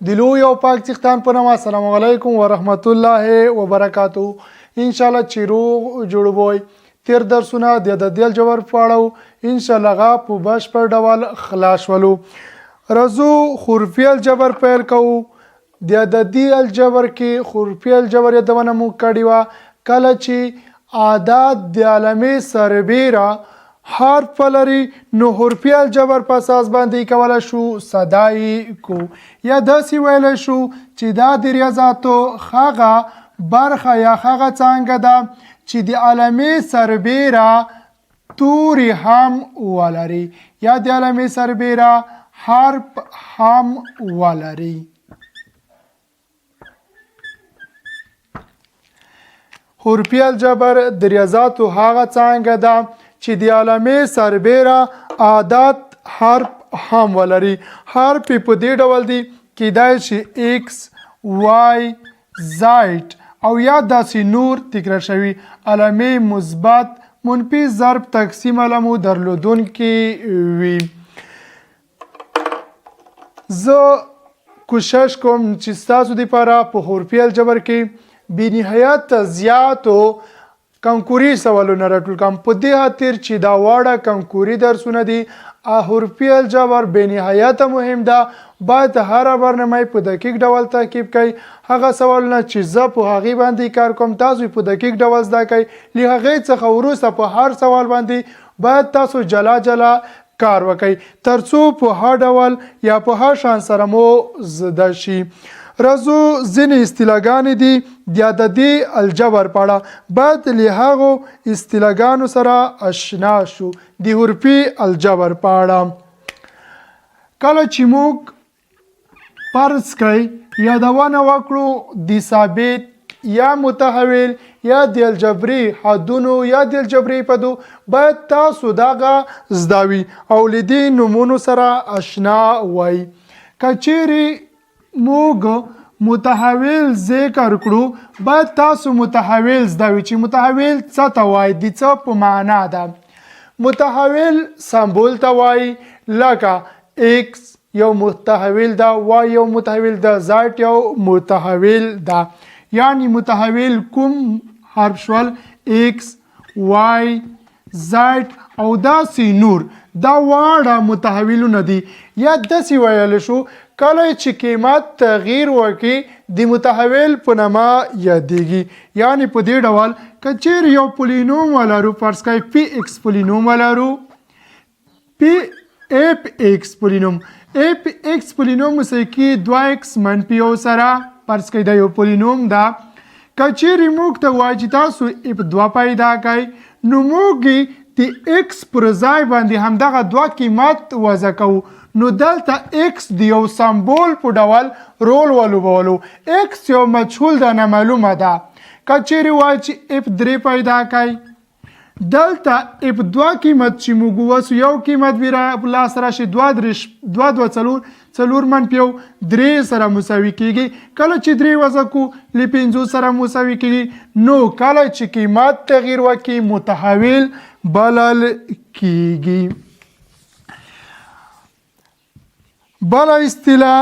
د لوی او پاک څښتن په نامه السلام علیکم ورحمت الله وبرکاتو. ان شاء الله چې روغ جوړ وئ. تیر درسونه د عددي الجبر په اړه وو، ان شاء الله هغه په بشپړ ډول خلاص شولو. راځو حروفي الجبر پیل کوو. د عددي الجبر کې حروفي الجبر یادونه مو کړې وه، کله چې اعداد د علامې سربیره حرف ولري نو حرفي الجبر په اساس باندې کولای شو صدا یې کو، یا داسې ویلی شو چې دا د ریاضاتو هغه برخه یا هغه څانګه ده چې د علامې سربیره توري هم ولري یا د علامې سربیره حرف هم ولري. حرفي الجبر د ریاضاتو هغه څانګه ده چې د علامې سربیره عادت حرف هم ولري. حرف یې په دې ډول دي، کیدای شي ایکس، وای، زایډ او یا داسې نور تکرار شوي علامې مثبت، منفي، ضرب، تقسیم علامو درلودونکي وي. زه کوشش کوم چې ستاسو لپاره په حرفي الجبر کې بې نهایت زیاتو کنکوري سوالونه راټول کړم، په دې خاطر چې دا واړه کنکوري درسونه دي. حرفي الجبر بې نهایت مهم ده، باید هره برنامه په دقیق ډول تعقیب کړئ. هغه سوالونه چې زه په هغې باندې کار کوم تاسو په دقیق ډول زده کړئ. له هغې څخه وروسته په هر سوال باندې باید تاسو جلا جلا کار وکړئ ترڅو په هر ډول یا په هر شان سره مو زده شي. راځو ځینې اصطلاحګانې دي د عددي الجبر په اړه، باید له هغو اصطلاحګانو سره اشنا شو د حرفي الجبر په اړه. کله چې موږ فرض کړئ یادونه وکړو د ثابت یا متحول یا د الجبري حدونو یا د الجبري پدو، باید تاسو دغه زده وي او له دې نومونو سره اشنا وای. که چیرې موږ متحول ذکر کړو باید تاسو متحول زده وي چې متحول څه ته وایي، د څه په معنا ده. متحول سمبول ته وایي، لکه ایکس یو متحول ده، وای یو متحول ده، زایت یو متحول ده. یعنی متحول کوم حرف شول؟ ایکس، وای، زایت او داسې نور، دا واړه متحولونه دي. یا داسې ویل شو کله چې قیمت تغییر وکړي د متحول په نامه یادېږي. یعنی په دې ډول که چیرې یو پولینوم ولرو، فرض کړئ پی ایکس پولینوم ولرو، پی اف ایکس پولینوم، اف ایکس پولینوم مساوي کیږي 2 ایکس منفي یو سره. فرض کړئ دا یو پولینوم ده. که چیرې موږ ته وایي چې تاسو اف 2 پیدا کړئ، نو موږ د ایکس پر ځای باندې همدغه 2 قیمت وضع کوو. نو دلته ایکس د یو سمبول په ډول رول ولوبولو، ایکس یو مجهول ده، نامعلومه ده. که چیرې وایي چې اف 3 پیدا کړئ، دلته اف 2 قیمت چې موږ ووسو یو قیمت به را په لاس راشي، 2 3 2 2 4 4 منفي یو 3 سره مساوي کیږي. کله چې 3 وضع کو له 5 سره مساوي کیږي. نو کله چې قیمت تغییر وکړي متحول بلل کیږي. بله اصطلاح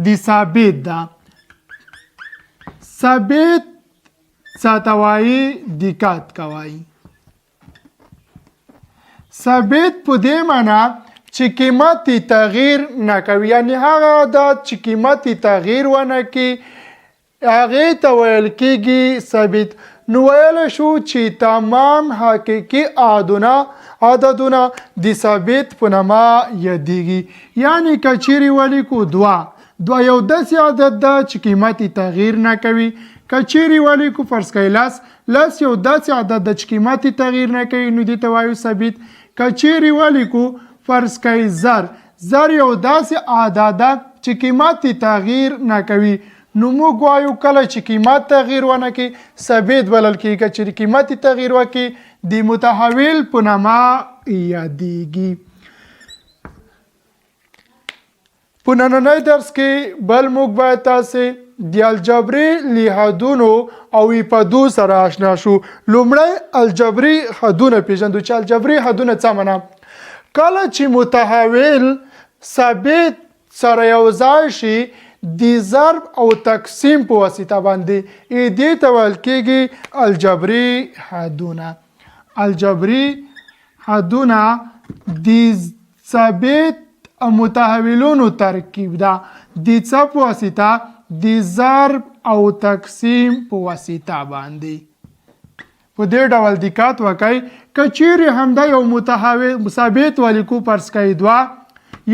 د ثابت ده. ثابت څه ته وایي؟ دقت کوئ. ثابت په دې معنا چې قیمت یې تغییر نه کوي، یعنی هغه عدد چې قیمت یې تغییر ونه کړي هغې ته ویل کېږي ثابت. نو ویلی شو چې تمام حقیقي عددونه د ثابت په نامه یادېږي. یعنی که چیرې ولیکو 2، 2 یو داسې عدد ده چې قیمت یې تغییر نه کوي. که چیرې ولیکو فرض کړئ لس، لس یو داسې عدد ده چې قیمت یې تغییر نه کوي، نو دې ته وایو ثابت. که چیرې ولیکو فرض کړئ زر، زر یو داسې عدد ده چې قیمت یې تغییر نه کوي، نو موږ وایو کله چې قیمت تغییر ونه کړي ثابت بلل کېږي. که چیرې قیمت یې تغییر وکړي د متحول په نامه یادېږي. په نننۍ درس کې بل موږ باید تاسې د الجبري لحدونو او ایپدو سره آشنا شو. لومړی الجبري حدونه پیژندو چې الجبري حدونه څه معنا. کله چې متحول ثابت سره یو ځای شي د ضرب او تقسیم په واسطه باندې، دې ته ویل کېږي الجبري حدونه. الجبري حدونه د ثابت او متحولونو ترکیب ده، د څه په واسطه؟ د ضرب او تقسیم په واسطه باندې. په دې ډول دقت وکړئ، که چیرې همدا یو متحول ثابت ولیکو، فرض کړئ دوه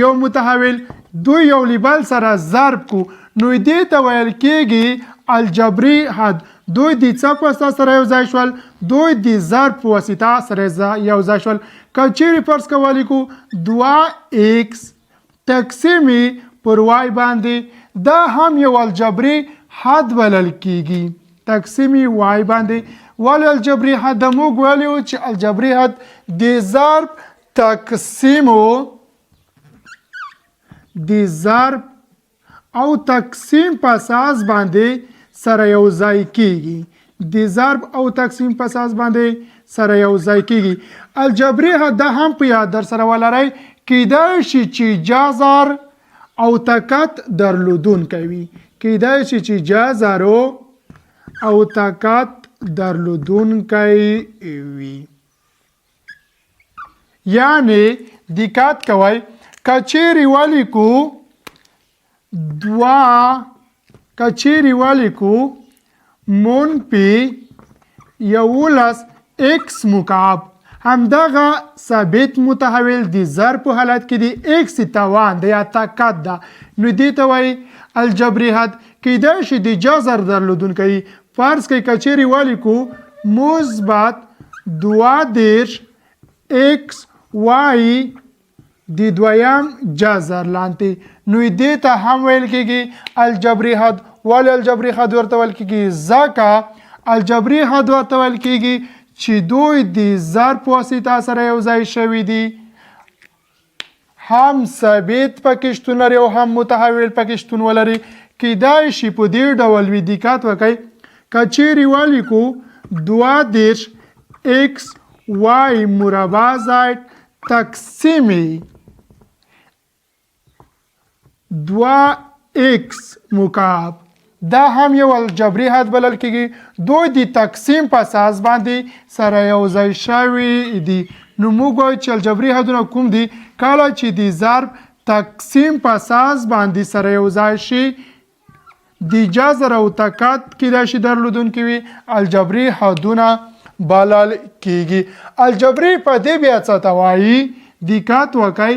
یو متحول، دوی یو له بل سره ضرب کو، نو دې ته ویل کېږي الجبري حد. دوی د څه په واسطه سره یو ځای شول؟ دوی د ضرب په واسطه سره یو ځای شول. که چیرې فرض که ولیکو دوه ایکس تقسیم پر وای باندې، دا هم یو الجبري حد بلل کیږي. تقسیم وای باندې ولې الجبري حد؟ موږ ویلي وو چې الجبري حد د ضرب تقسیم، د ضرب او تقسیم په اساس باندې سره یو ځای کیږي، د ضرب او تقسیم په اساس باندې سره یو ځای کیږي. الجبري حد دا هم په یاد در سره ولرئ، کیدای شي چې جزر او طاقت درلودونکی وي، کیدای شي چې جزر او طاقت درلودونکی وي. یعنی دقت کوئ، که چیرې ولیکو دوه، که چیرې ولیکو منفي 11 ایکس مکعب، همدغه ثابت متحول د ضرب په حالت کې د ایکس توان دی یا طاقت ده، نو دې ته وایي الجبري حد. کیدای شي د جذر درلودونکی. فرض کړئ که چیرې ولیکو مثبت 32 ایکس وای د دویم جذر لاندې، نو دې ته هم ویل کېږي الجبري حد. ولې الجبري حد ورته ویل کېږي؟ ځکه الجبري حد ورته ویل کېږي چې دوی د ضرب په واسطه سره یو ځای شوي دي، هم ثابت پکې شتون لري او هم متحول پکې شتون ولري. کیدای شي په دې ډول وي. دقت وکړئ، که چیرې ولیکو 32 ایکس وای مربع زائد تقسیم دوه ایکس مکعب، دا هم یو الجبري حد بلل کېږي. دوی د تقسیم په اساس باندې سره یو ځای شوي دي. نو موږ وایو چې الجبري حدونه کوم دي؟ کله چې د ضرب تقسیم په اساس باندې سره یو ځای شي، د جذر او طاقت کیدای شي درلودونکي وي، الجبري حدونه بلل کیږي. الجبري افادې بیا څه ته وایي؟ دقت وکړئ،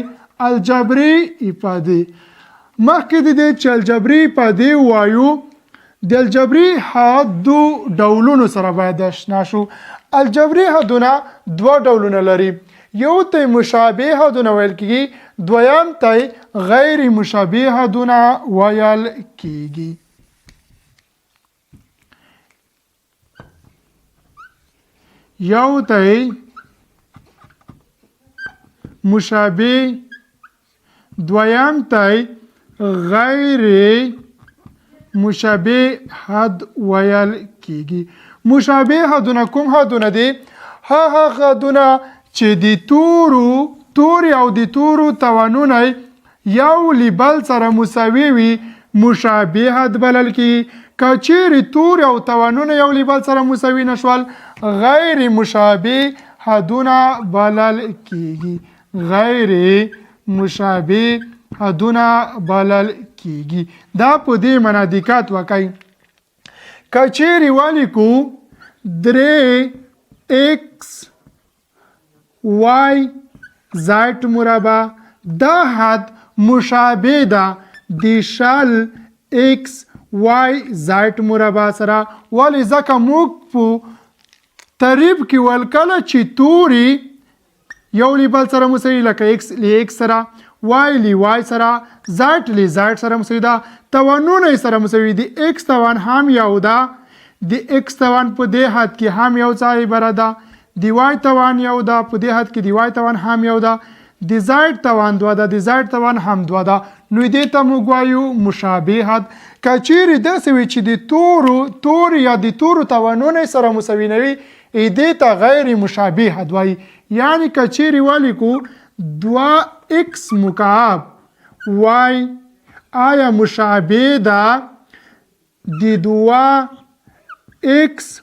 الجبري افادې، مخکې د دې چې الجبري افادې وایو، د الجبري حدو ډولونو سره باید آشنا شو. الجبري حدونه دوه ډولونه لري، یو ته مشابه حدونه ویل کیږي، دویم ته غیر مشابه حدونه ویل کیږي. یو ته مشابه، دویم ته غیر مشابه حد ویل کیږي. مشابه حدونه کوم حدونه دي؟ هغه حدونه چې د تورو توري او د تورو توانونه یو له بل سره مساوي وي، مشابه حد بلل کیږي. که چیرې توري او توانونه یو له بل سره مساوي نه شول، غیر مشابه حدونه بلل کیږي، غیر مشابه حدونه بلل کیږي. دا په دې معنا، دقت وکړئ، که چیرې ولیکو درې ایکس وای زائد مربع، دا حد مشابه ده د 20 ایکس وای زائد مربع سره. ولې؟ ځکه موږ په تریب کې ول کله چې توري یو له بل سره مساوي، لکه ایکس له ایکس سره، وای له وای سره، زائد له زائد سره مساوي ده، توانونه یې سره مساوي دي، ایکس توان هم یو ده، د ایکس توان په دې حد کې هم یو څه عبارت ده، د وای توان یو ده، په دې حد کې د وای توان هم یو ده، د زائد توان دوه ده، د زائد توان هم دوه ده، نو دې ته موږ وایو مشابه حد. که چیرې داسې وي چې د تورو توري یا د تورو توانونه سره مساوي نه وي، دې ته غیر مشابه حد وایي. یعنی که چیرې ولیکو دوه ایکس مکعب وای آیا مشابه ده د دوه ایکس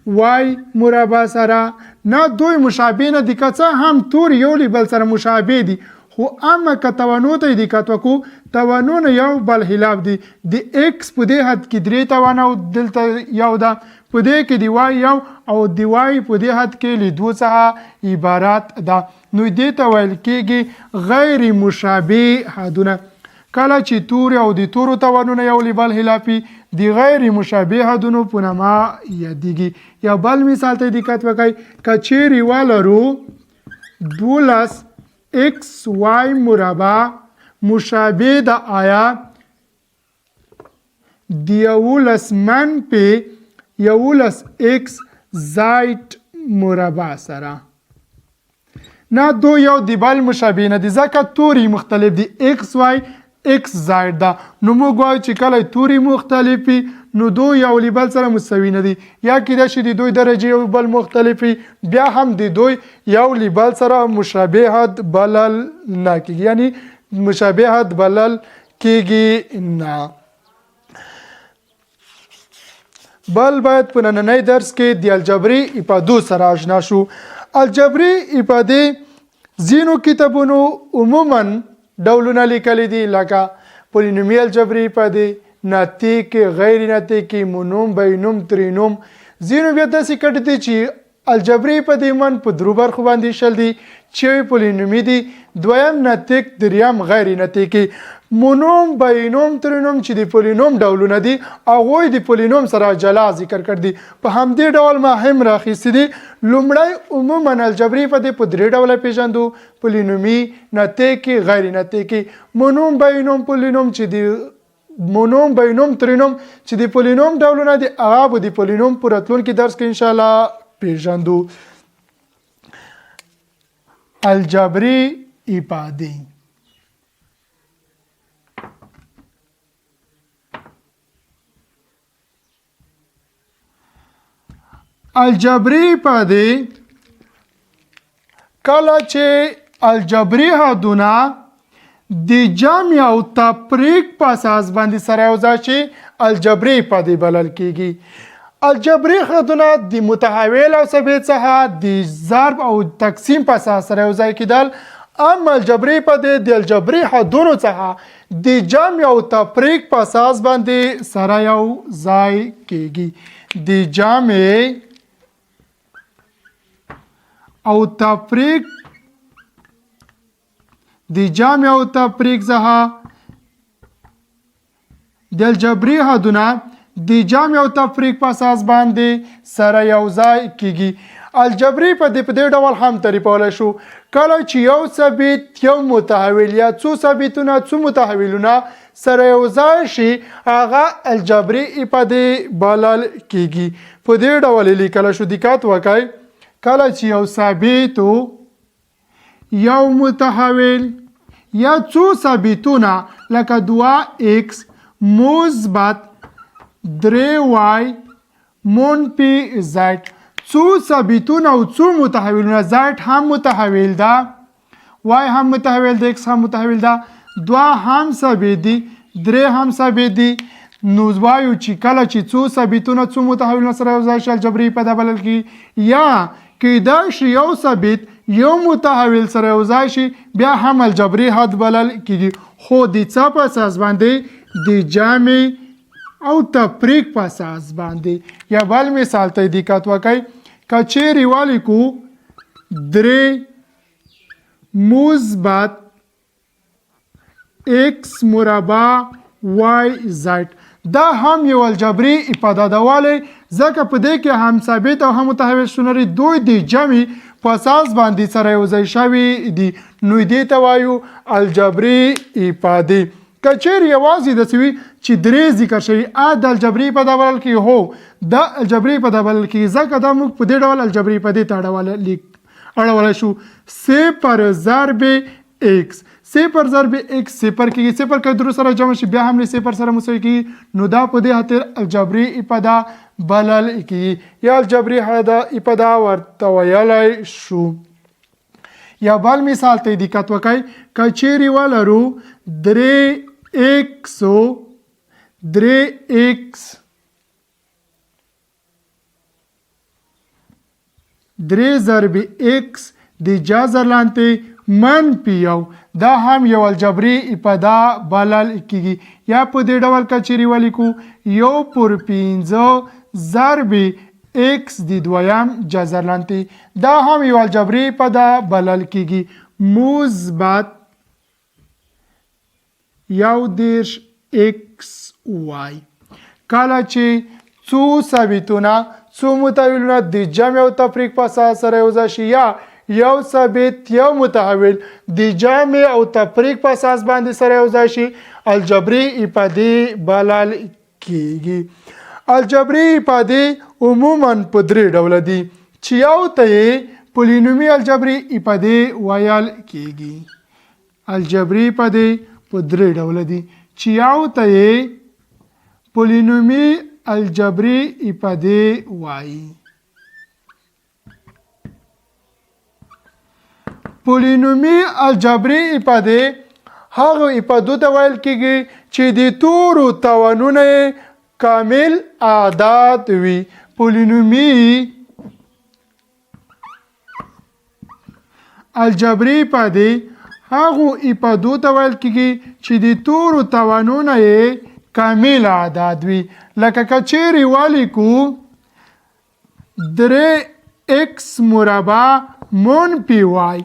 وای مربع سره؟ نه، دوی مشابه نه دي. که څه هم توري یو له بل سره مشابه دي، خو اما که توانو ته یې دقت وکړو، توانونه یو بل خلاف دي. د ایکس په دې حد کې درې توان او دلته یو ده، په دې کې د وای یو او د وای په دې حد کې له دوو څخه عبارت ده. نو دې ته ویل کېږي غیر مشابه حدونه. کله چې توري او د تورو توانونه یو له بل خلاف وي، د غیر مشابه حدونو په نامه یادېږي. یو بل مثال ته دقت وکړئ. که چیرې ولرو 12 ایکس وای مربع مشابه د آیا د 11 منفي 11 ایکس زائد مربع سره؟ نه، دو یو د بل مشابه نه دي، ځکه توري مختلف دي، ایکس وای ایکس زائد ده. نو موږ وایو چې کله توري مختلف وي، نو دو یو له بل سره مساوي نه دي، یا کیدای شي د دوی درجې یو بل مختلف وي، بیا هم د دوی یو له بل سره مشابهت بلل نه کیږي، یعنی مشابهت بلل کیږي نه. بل باید په نننۍ درس کې د الجبري افادو سره آشنا شو. الجبري افادې ځینو کتابونو عموما ډولونه لیکلي دي، لکه پولینومي الجبري افادې، ناطق، غیر ناطق، مونوم، بینوم، ترینوم. ځینو بیا داسې کړي دي چې الجبري په دې من په درو برخو باندې شل دي، چې یو پولینومي دي، دویم ناطق، دریم غیر ناطقي. مونوم، بینوم، ترینوم چې د پولینوم ډولونه دي، هغوی د پولینوم سره جلا ذکر کړ دي. په همدې ډول ما هم راخیستي دي. لومړی عموما الجبري په دې په درې ډوله پېژندو: پولینومي، ناطقي، غیر ناطقي. مونوم، بینوم، پولینوم چې د مونوم، بینوم، ترینوم چې د پولینوم ډولونه دي، هغه به د پولینوم په راتلونکي درس کې انشاءالله پېژندو. الجبري افادې. الجبري افادې کله چې الجبري حدونه د جمع او تفریق په اساس باندې سره یو ځای شي، الجبري افادې بلل کیږي. الجبري حدونه د متحول او ثابت څخه د ضرب او تقسیم په اساس سره یو ځای کیدل، اما الجبري افادې د الجبري حدونو څخه د جمع او تفریق په اساس باندې سره یو ځای کیږي. د جمع او تفریق، د جمع او تفریق څخه د الجبري حدونه د جمع او تفریق په اساس باندې سره یو ځای کیږي. الجبري په دې ډول هم تعریفولی شو: کله چې یو ثابت، یو متحول یا څو ثابتونه، څو متحولونه سره یو ځای شي، هغه الجبري افادې بلل کیږي. په دې ډول یې لیکلی شو، دقت وکړئ: کله چې یو ثابت، یو متحول یا څو ثابتونه، لکه دوه ایکس مثبت درې وای منفي زایډ، څو ثابتونه او څو متحولونه، زایډ هم متحول ده، وای هم متحول ده، ایکس هم متحول ده، دوه هم ثابت دي، درې هم ثابت دي، نو وایو چې کله چې څو ثابتونه، څو متحولونه سره یو ځای شي، الجبري افاده بلل کیږي. یا کیدای شي یو ثابت، یو متحول سره یو ځای شي، بیا هم الجبري حد بلل کیږي، خو د څه په اساس باندې؟ د جمع او تفریق په اساس باندې. یا بل مثال ته دقت وکړئ. که چیرې ولیکو درې مثبت ایکس مربع وای زایډ، دا هم یو الجبري افاده ده. ولې؟ ځکه په دې کې هم ثابت او هم متحول شتون لري، دوی د جمع په اساس باندې سره یو ځای شوي دي، نو دې ته وایو الجبري افادې. که چیرې یوازې داسې وي چې درې ذکر شوي، د الجبري افاده بلل کېږي؟ هو، دا الجبري افاده بلل کېږي، ځکه دا موږ په دې ډول الجبري افادې ته اړولی شو: صفر ضرب ایکس، صفر ضرب ایکس صفر کېږي، صفر که درو سره جمع شي بیا هم له صفر سره مساوي کېږي، نو دا په دې خاطر الجبري افاده بلل کېږي یا الجبري افاده ورته ویلی شو. یا بل مثال ته دقت وکړئ. که چیرې ولرو درې ایکس درې ایکس درې ضرب ایکس د جذر لاندې منفي یو، دا هم یو الجبري افاده بلل کیږي. یا په دې ډول که چیرې ولیکو یو پر پنځه ضرب ایکس د دویم جذر لاندې، دا هم یو الجبري افاده بلل کیږي. مثبت 31 ایکس وای. کله چې څو ثابتونه څو متحولونه د جمع او تفریق په اساس سره یو ځای شي، یا یو ثابت یو متحول د جمع او تفریق په اساس باندې سره یو ځای شي، الجبري افادې بلل کیږي. الجبري افادې عموما په درې ډوله دي چې یو ته یې پولینومي الجبري افادې ویل کیږي. الجبري افادې په درې ډوله دي چې یو ته یې پولینومي الجبري افادې وایي. پولینومي الجبري افادې هغو افادو ته ویل کیږي چې د تورو توانونه یې کامل اعداد وي. پولینومي الجبري افادې هغو افادو ته ویل کیږي چې د تورو توانونه یې کامل اعداد وي. لکه که چیرې ولیکو درې ایکس مربع منفي وای،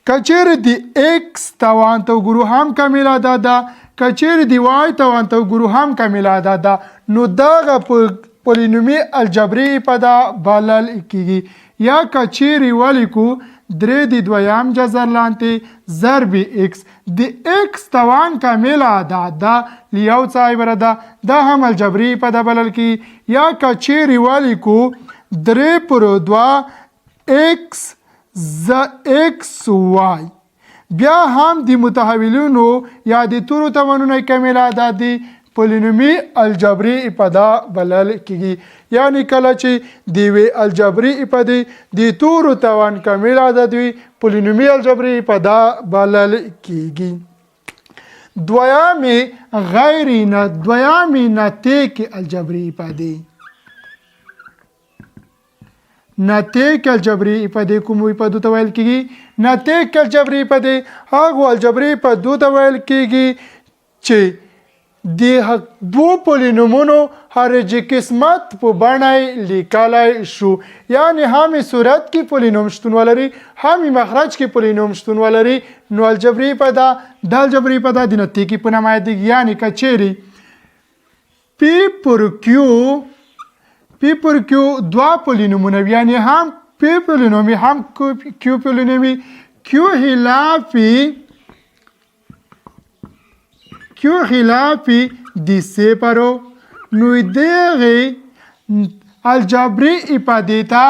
که چیرې د ایکس توان ته وګورو هم کامل عدد ده، که چیرې د وای توان ته وګورو هم کامل عدد ده، نو دغه پولینومي الجبري افاده بلل کیږي. یا که چیرې ولیکو درې د دویم جذر لاندې ضرب ایکس، د ایکس توان کامل عدد ده، له یو څخه عبارت ده، دا هم الجبري افاده بلل کیږي. یا که چیرې ولیکو درې پر دوه ایکس ز ایکس وای، بیا هم د متحولینو یا د تورو توانونه کامل عدد دي، پولینومي الجبري افاده بلل کیږي. یعنی کله چې د یوې الجبري افادې د تورو توان کامل عدد وي، پولینومي الجبري افاده بلل کیږي. دویامې غیر نه دویامې نتیک الجبري افادې، نتیک الجبري افادې کوم افادو ته ویل کیږي؟ نتیک الجبري افادې هغو الجبري افادو ته ویل کیږي چې د دوو پولینومونو خارجي قسمت په بڼه یې لیکلی شو. یعنی هم یې صورت کې پولینوم شتون ولري، هم یې مخرج کې پولینوم شتون ولري، نو الجبري افاده د الجبري افاده د نتیکې په نامه یادېږي. یعنی که چیرې پی پر کیو، پی پر کیو دوه پولینومونه وي، یعنی هم پی پولینوم وي هم کیو پولینوم وي، کیو خلاف کیو خلاف د صفر، نو دغې الجبري افادې ته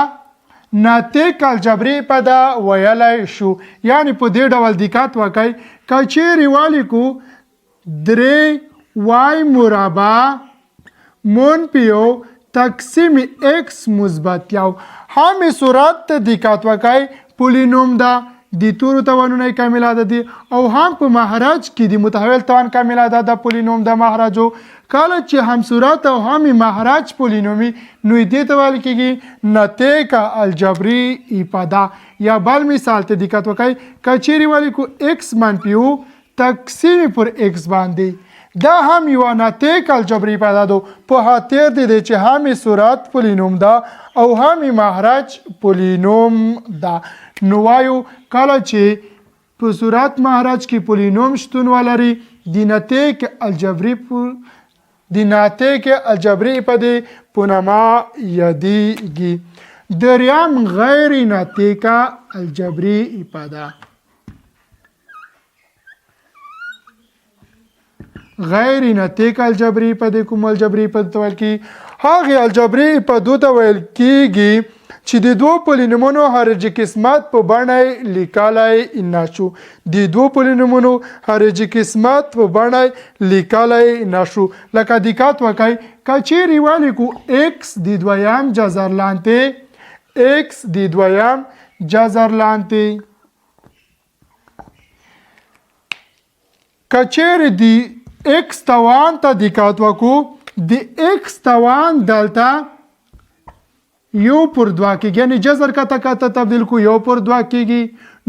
ناطق الجبري افاده ویلی شو. یعنی په دې ډول دقت وکړئ، که چیرې ولیکو درې وای مربع منفي یو تقسیم ایکس مثبت یو، هم یې صورت ته دقت وکړئ، پولینوم ده، د تورو توانونه یې کامل عدد دي، او هم په مخرج کې د متحول توان کامل عدد ده، پولینوم ده مخرجو. کله چې هم صورت او هم یې مخرج پولینومي، نو دې ته ویل کېږي نتیکه الجبري افاده. یا بل مثال ته دقت وکړئ، که چیرې ولیکو ایکس منفي یو تقسیم پر ایکس باندې، دا هم یوه نتیک الجبري افاده ده، په خاطر د دې چې هم یې صورت پولینوم ده او هم یې مخرج پولینوم ده. نو وایو کله چې په صورت مخرج کې پولینوم شتون ولري، د نتیک الجبري د ناتیک الجبري افادې په نامه یادېږي. دریم غیر ناتیکه الجبري افاده، غیر نتیک الجبري افادې کوم الجبري افادو ته ویل کېږي؟ هغې الجبري افادو ته ویل کېږي چې د دوو پولینومونو خارجي قسمت په بڼه یې لیکلی نه شو. د دوو پولینومونو خارجي قسمت په بڼه یې لیکلی نه شو. لکه دقت وکړئ، که چیرې ولیکو ایکس د دویم جذر لاندې، ایکس د دویم جذر لاندې، که چیرې د ایکس توان ته دقت وکړو، د ایکس توان دلته یو پر دوه کېږي، یعنې جذر کته کته تبدیل کو یو پر دوه کېږي.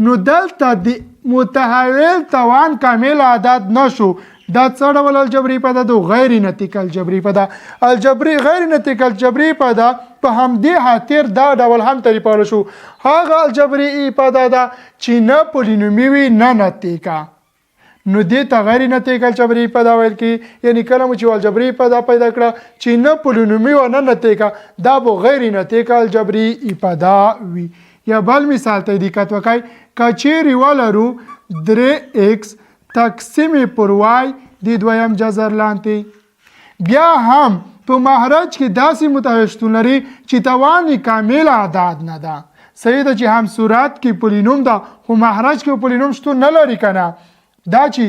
نو دلته د متحول توان کامل عدد نشو. دا څه ډول الجبري افاده ده؟ غیر نطیق الجبري افاده. الجبري غیر نطیق الجبري افاده په همدې خاطر دا ډول هم تعریفول شو. هغه الجبري افاده ده چې نه پولینومي وي نه نطیقه، نو دې ته غیر نطیق الجبري افاده ویل کېږي. یعنی کله مو چې الجبري افاده پیدا کړه چې نه پولینومي و نه نطیقه، دا به غیر نطیقه الجبري افاده وي. یا بل مثال ته دقت وکړئ، که چیرې ولرو درې ایکس تقسیم پر وای د دویم جذر لاندې، بیا هم په مخرج کې داسې متحول شتون لري چې توان یې کامل اعداد نه ده. صحیح ده چې هم صورت کې پولینوم ده، خو مخرج کې پولینوم شتون نه لري که نه. دا چې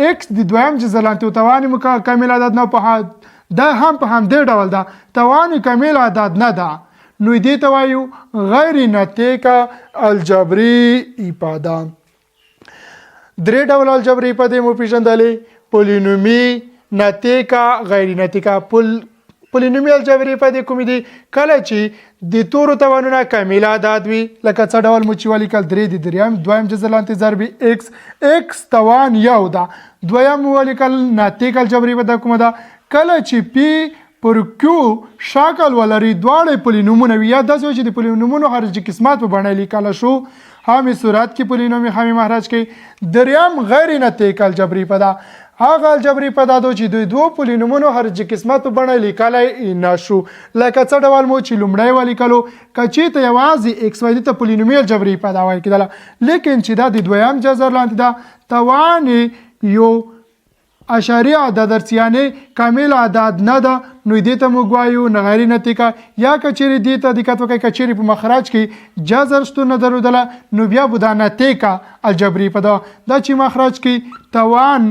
ایکس د دویم جذر لاندې او توان یې کامل عدد نه، دا هم په همدې ډول ده، توان یې کامل عدد نه ده، نو دې ته وایو غیر نطیقه الجبري افاده. درې ډول الجبري افادې مو پېژندلې، پولینومي، نطیقه، غیر نطیقه. پولینومي الجبري افادې کومې دي؟ کله چې د تورو توانونه کامل عدد وي، لکه څه ډول مو چې ولیکل درې د دریم دویم جذر لاندې ضرب ایکس، ایکس توان یو ده. دویم مو ولیکل نطیق الجبري افاده کومه ده؟ کله چې پی پر کیو شکل ولري، دواړه پولینومونه وي، یا داسې وي چې د پولینومونو خارجي قسمات په بڼه لیکل شو، هم یې صورت کې پولینومي هم یې مخرج کې. دریم غیر نطیق الجبري افاده، هغه الجبري افاده ده چې د دوو پولینومونو خارجي قسمت په بڼه لیکلی نه شو. لکه څه ډول مو چې لومړی ولیکلو، که چېرته یوازې ایکس وای ته پولینومي الجبري افاده ویل کېدله، لیکن چې دا د دویم جذر لاندې ده، توان یې یو اشعري عدد درڅ یعنې کامل عدد نه ده، نو دې ته موږ وایو نه غیر نطیقه. یا که چیرې دې ته دقت وکړئ، که چیرې په مخرج کې جذر شتون نه درلودله، نو بیا به دا نطیقه الجبري افاده. دا چې مخرج کې توان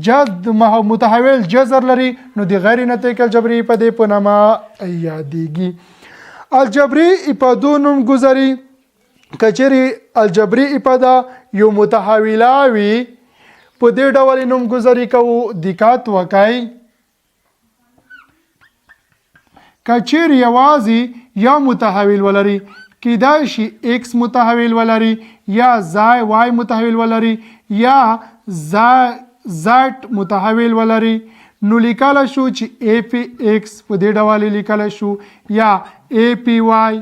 جذر متحول جذر لري، نو د غیر نطیق الجبري افادې په نامه یادېږي. الجبري افادو نوم ګذاري. که چیرې الجبري افاده یو متحوله وي، په دې ډول یې نوم ګذاري کوو. دقت وکړئ، که چیرې یوازې یو متحول ولري، کیدای شي ایکس متحول ولري، یا زای وای متحول ولري، یا زایټ متحول ولري، نو لیکلی شو چې ای پی ایکس په دې ډول یې لیکلی شو، یا ای پی وای،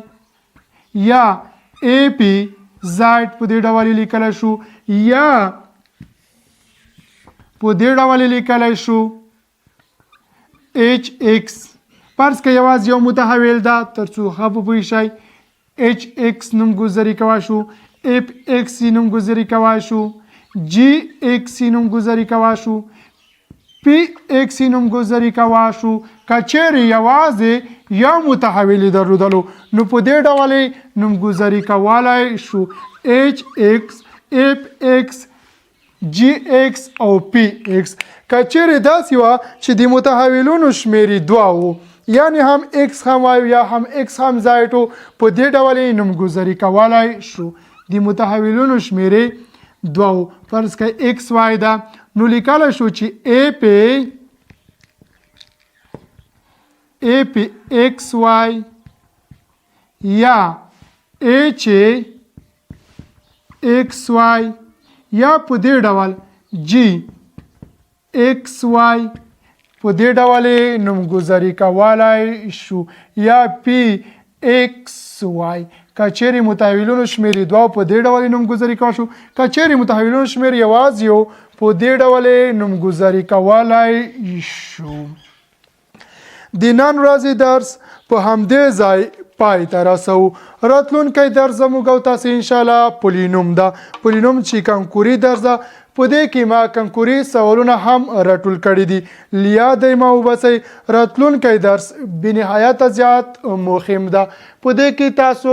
یا ای پی زایټ په دې ډول یې لیکلی شو، یا په دې ډول یې لیکلی شو اچ ایکس. فرض که یوازې یو متحول ده، تر څو ښه په پوه شئ، اچ ایکس نوم ګذاري کوای شو، اف ایکس یې نوم ګذاري کوای شو، جی ایکس یې نوم ګذاري کوای شو، پی ایکس یې نوم ګذاري کوای شو. که چیرې یوازې یو متحول یې درلودلو، نو په دې ډول یې نوم ګذاري کولی شو، اچ ایکس، اف ایکس، جی ایکس او پی ایکس. که چیرې داسې وه چې د متحولونو شمېر یې دوه وو، یعنی هم ایکس هم وای یا هم ایکس هم زایټ وو، په دې ډول یې نومګذاري کولی شو. د متحولونو شمېر یې دوه وو، فرض کړئ ایکس وای ده، نو لیکلی شو چې ای پی ایکس وای یا ایچ ایکس وای، یا په دې ډول جی ایکس وای، په دې ډول یې نومګذاري کولی شو، یا پی ایکس وای. که چیرې متحولونو شمېر یې دوه، په دې ډول یې نومګذاري کولی شو. که چیرې متحولونو شمېر یوازې یو، په دې ډول یې نومګذاري کولی شو. د نن ورځې درس په همدې ځای پای ته رسوو. راتلونکی درس زموږ او تاسې انشاءالله پولینوم ده. پولینوم چې کنکوري درس ده، په دې کې ما کنکوري سوالونه هم راټول کړي دي، لیاده یې ما وباسئ. راتلونکی درس بې نهایته زیات مهم ده. په دې کې تاسو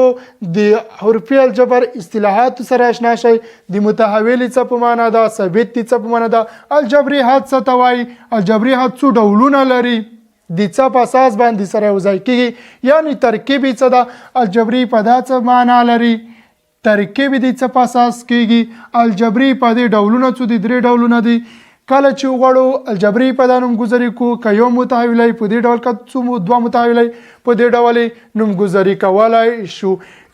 د حرفي الجبر اصطلاحاتو سره آشنا شئ، د متحولې څه په معنا ده، ثابت دي څه په معنا ده، الجبري حد څه ته وایي، الجبري حد څو ډولونه لري، د څه په اساس باندې سره یو ځای کېږي، یعنی ترکیب یې څه ده، الجبري افاده څه معنا لري، ترکیب د څه په اساس کېږي، الجبري افادې ډولونه څو دي، درې ډولونه دي. کله چې وغواړو الجبري په دا نوم ګذري کو، که یو متحولای په دې ډول، که څو دوه متحولای په دې ډول نوم ګذري کولای شو.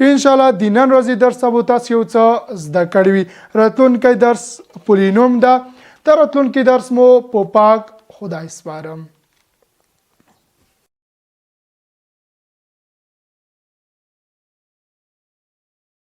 ان شاء الله د نن ورځې درس به تاسو یو څه زده کړی وي. راتلونکی درس پولینوم ده. تر راتلونکي درس مو په پاک خدای سپارم.